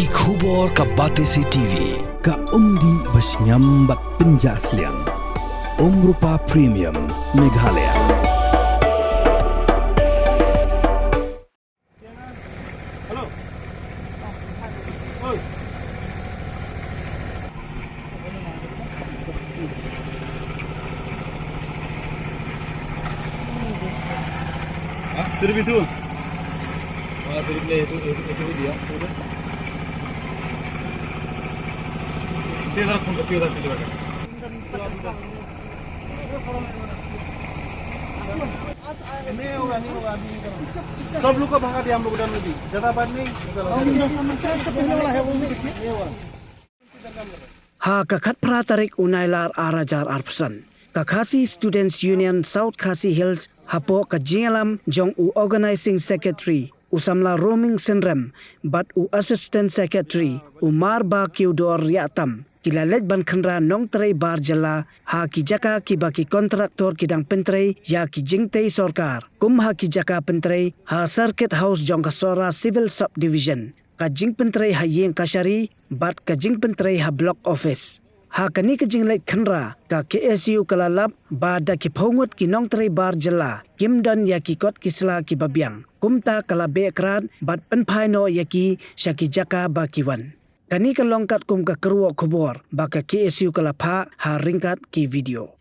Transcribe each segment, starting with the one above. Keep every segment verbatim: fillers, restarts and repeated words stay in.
Ki khubor ka Batesi T V, ka umdih ba shngiam bad pynjah sliang. Umrupa Premium, Meghalaya. हाँ, सिर्फ इथु। हाँ, सिर्फ ले, इथु, इथु, इथु भी दिया। तेरा फोन, तेरा फोन। नहीं होगा, नहीं होगा, अभी नहीं करो। सब लोग को भगा दिया हम लोग उधर में भी। ज्यादा बात नहीं, ज्यादा बात नहीं। इसका, इसका पहले वाला है, वो भी देखिए। ये वाला। Ha ka khatphra tarik u Nailar ar hajar arphew san, ka Khasi Students Union South Khasi Hills, hapoh ka jingïalam jong u Organising Secretary u samla Roming Synrem bad u Assistant Secretary u Marbakiudor Riahtam, ki la leit ban khynra nongtrei bar jylla ha ki jaka kiba ki kontraktor ki dang pyntrei ïa ki jingtei sorkar, kum ha ki jaka pyntrei ha Circuit House jong ka Sohra Civil Subdivision, ka jingpyntrei ha ïing kashari bad ka jingpyntrei ha Block Office. Ha kane ka jingleit khynra, ka K S U ka la lap ba da ki phew ngut ki nongtrei bar jylla kim don ïa ki kot ki sla kiba biang. Kumta ka la beh krad bad pynphai noh ïa ki sha ki jaka ba ki wan. Kane ka long katkum ka kyrwoh khubor ba ka K S U ka la phah ha ryngkat ki video.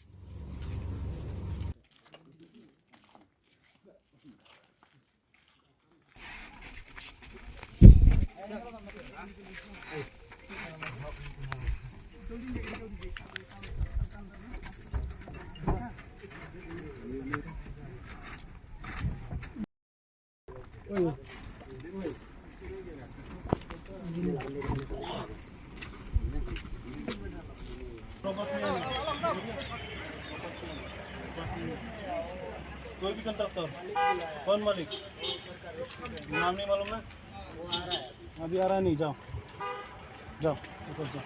कोई भी कंट्रैक्टर, कौन मालिक? नाम नहीं मालूम ना? अभी आ रहा नहीं, जाओ, जाओ, ऊपर जाओ।